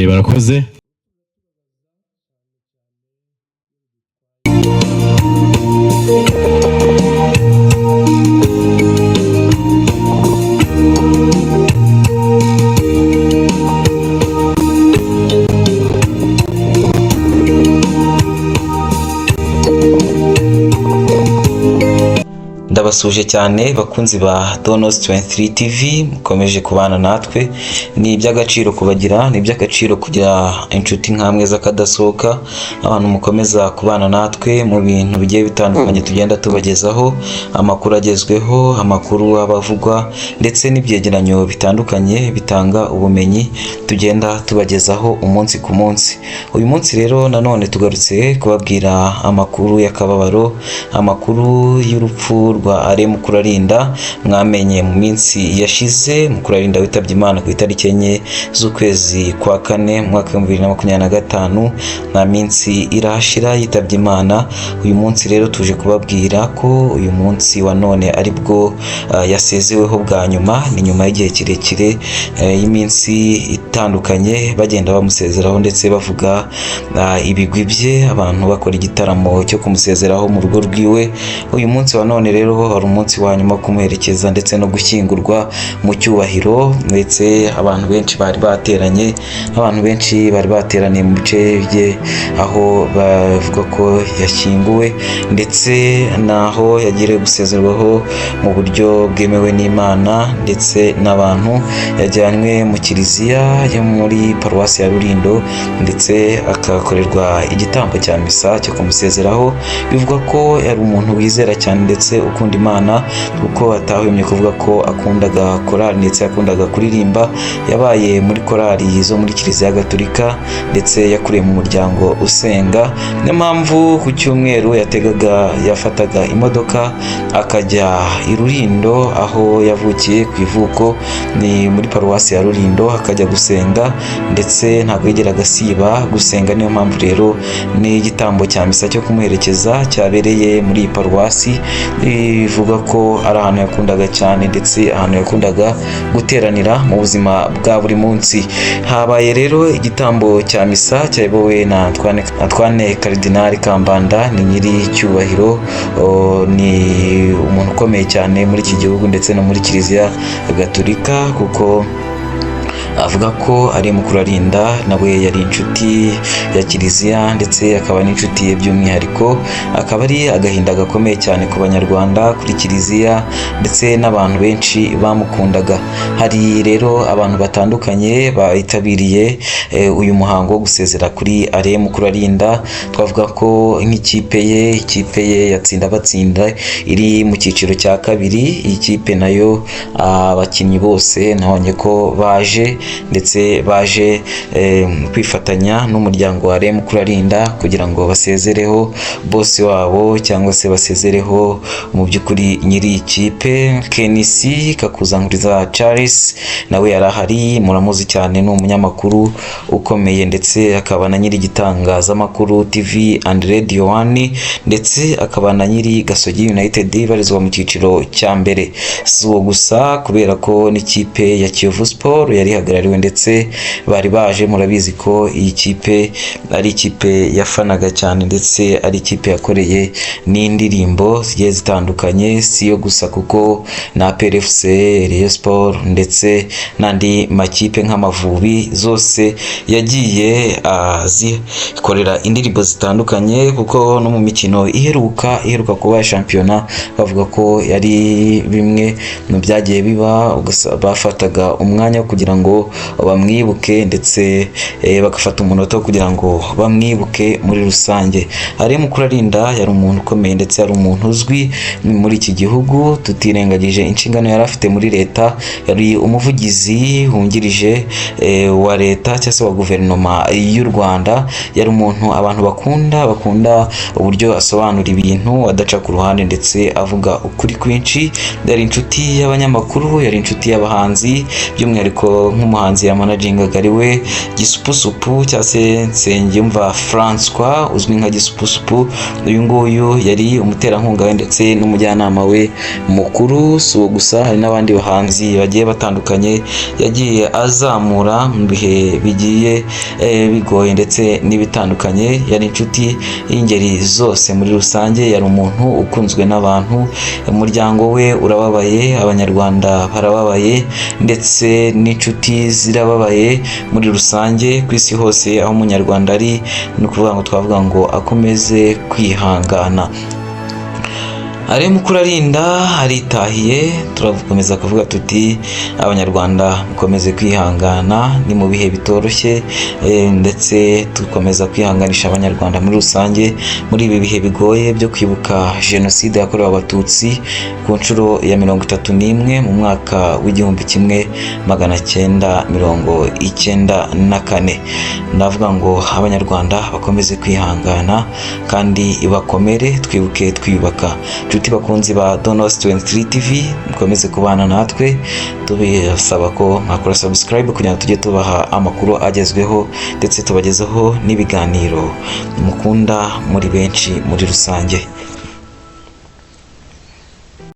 Barakoze. Ndabasuje cyane bakunzi ba Donos 23 TV, mukomeje kubana natwe. Ni iby'agaciro kubagira, ni iby'agaciro kugira inshuti nkamwe z'akadasohoka, abantu mukomeza kubana natwe mu bintu bigiye bitandukanye tugenda tubagezaho, amakuru agezweho, amakuru abavugwa ndetse n'ibyegeranyo bitandukanye bitanga ubumenyi tugenda tubagezaho umunsi ku munsi. Uyu munsi rero nanone tugarutse kubabwira amakuru y'akababaro, amakuru y'urupfu rwa Alain Mukurarinda mwamenye mu minsi yashize. Mukurarinda witabye Imana ku itariki 4 z'ukwezi kwa kane mu mwaka wa 2025, nta minsi irashira yitabye Imana. Uyu munsi rero tuje kubabwira ko uyu munsi wa none aribwo yasezeweho bwa nyuma. Ni nyuma y'igihe kirekire y'iminsi itandukanye bagenda bamusezeraho ndetse bavuga ibigwi bye, abantu bakora igitaramo cyo kumusezeraho mu rugo rwiwe. Uyu munsi wa none rero wari umunsi wa nyuma wo kumuherekeza ndetse no gushyingurwa mu cyubahiro, ndetse abantu benshi bari bateranye, abantu benshi bari bateraniye mu bice bye aho bavuga ko yashyinguwe ndetse n'aho yagiriwe gusezerwaho mu buryo bwemewe n'Imana ndetse n'abantu. Yajyanywe mu kiliziya yo muri paruwasi ya Rulindo ndetse akakorerwa igitambo cya misa cyo kumusezeraho. Bivugwa ko yari umuntu wizera cyane ndetse ukunda Imana, kuko atahwemye kuvuga ko akundaga korali ndetse yakundaga kuririmba. Yabaye muri korali zo muri Kiliziya Gatolika ndetse yakuriye mu muryango usenga. Niyo mpamvu ku cyumweru yafataga imodoka akajya i Rulindo aho yavukiye ku ivuko, ni muri paruwasi ya Rulindo, akajya gusenga ndetse ntabwo yigeraga asiba gusenga. Niyo mpamvu rero n'igitambo cya misa cyo kumuherekeza cyabereye muri iyi paruwasi, bivuga ko ari ahantu yakundaga cyane ndetse ahantu yakundaga guteranira mu buzima bwa buri munsi. Habaye rero igitambo cya misa cyayobowe na Antoine Cardinal Kambanda, ni nyiri cyubahiro, ni umuntu ukomeye cyane muri iki gihugu ndetse no muri Kiliziya Gatolika, kuko avuga ko ari Mukurarinda nawe yari inshuti ya Kiliziya ndetse akaba n'inshuti ye by'umwihariko. Akaba ari agahinda gakomeye cyane ku Banyarwanda, kuri Kiliziya ndetse n'abantu benshi bamukundaga. Hari rero abantu batandukanye bitabiriye uyu muhango wo gusezera kuri Alain Mukurarinda. Twavuga ko nk'ikipe ye, ikipe ye yatsinda batsinda iri mu cyiciro cya kabiri, iyi kipe nayo abakinnyi bose nabonye ko baje ndetse baje kwifatanya n'umuryango wa Alain Mukurarinda kugira ngo basezereho bosi wabo cyangwa se basezereho mu by'ukuri nyiri ikipe. Kenisi Kakuzankuriza Charles nawe yari ahari, muramuzi cyane, ni umunyamakuru ukomeye ndetse akaba na nyiri igitangazamakuru TV and Radio One, ndetse akaba na nyiri Gasogi United ibarizwa mu cyiciro cya mbere. Si uwo gusa, kubera ko n'ikipe ya Kiyovu Sport yari ihagarariwe ndetse bari baje. Murabizi ko iyi kipe ari ikipe yafanaga cyane ndetse ari ikipe yakoreye n'indirimbo zigiye zitandukanye. Si yo gusa, kuko na APR FC, Rayon Sport ndetse n'andi makipe nk'Amavubi zose yagiye azikorera indirimbo zitandukanye, kuko no mu mikino iheruka kuba ya shampiyona bavuga ko yari bimwe mu byagiye biba, bafataga umwanya wo kugira ngo bamwibuke ndetse bagafata umunota wo kugira ngo bamwibuke muri rusange. Alain Mukurarinda yari umuntu ukomeye ndetse yari umuntu uzwi muri iki gihugu, tutirengagije inshingano yari afite muri leta. Yari umuvugizi wungirije wa leta cyangwa se wa guverinoma y'u Rwanda. Yari umuntu abantu bakunda uburyo asobanura ibintu adaca ku ruhande ndetse avuga ukuri kwinshi. Yari inshuti y'abanyamakuru, yari inshuti y'abahanzi by'umwihariko nk'umuhanzi umuhanzi yamanagingaga ari we Gisupusupu cyangwa se Nsengiyumva Francois uzwi nka Gisupusupu. Uyu nguyu yari umuterankunga we ndetse n'umujyanama we mukuru. Si uwo gusa, hari n'abandi bahanzi bagiye batandukanye yagiye azamura mu bihe bigiye bigoye ndetse n'ibitandukanye. Yari inshuti y'ingeri zose muri rusange, yari umuntu ukunzwe n'abantu. Umuryango we urababaye, Abanyarwanda barababaye, ndetse n'inshuti zirababaye muri rusange ku isi hose aho Umunyarwanda ari. Ni ukuvuga ngo twavuga ngo akomeze kwihangana. Alain Mukurarinda aritahiye. Turakomeza kuvuga tuti: "Abanyarwanda mukomeze kwihangana, ni mu bihe bitoroshye." Ndetse dukomeza kwihanganisha Abanyarwanda muri rusange muri ibi bihe bigoye byo kwibuka Jenoside yakorewe Abatutsi ku nshuro ya 31 mu mwaka w'1994. Ndavuga ngo Abanyarwanda bakomeze kwihangana kandi bakomere, twibuke twiyubaka. Inshuti bakunzi ba Donos 23 TV, mukomeze kubana natwe. Tubasaba ko mwakora subscribe kugira ngo tujye tubaha amakuru agezweho, ndetse tubagezeho n'ibiganiro mukunda muri benshi muri rusange.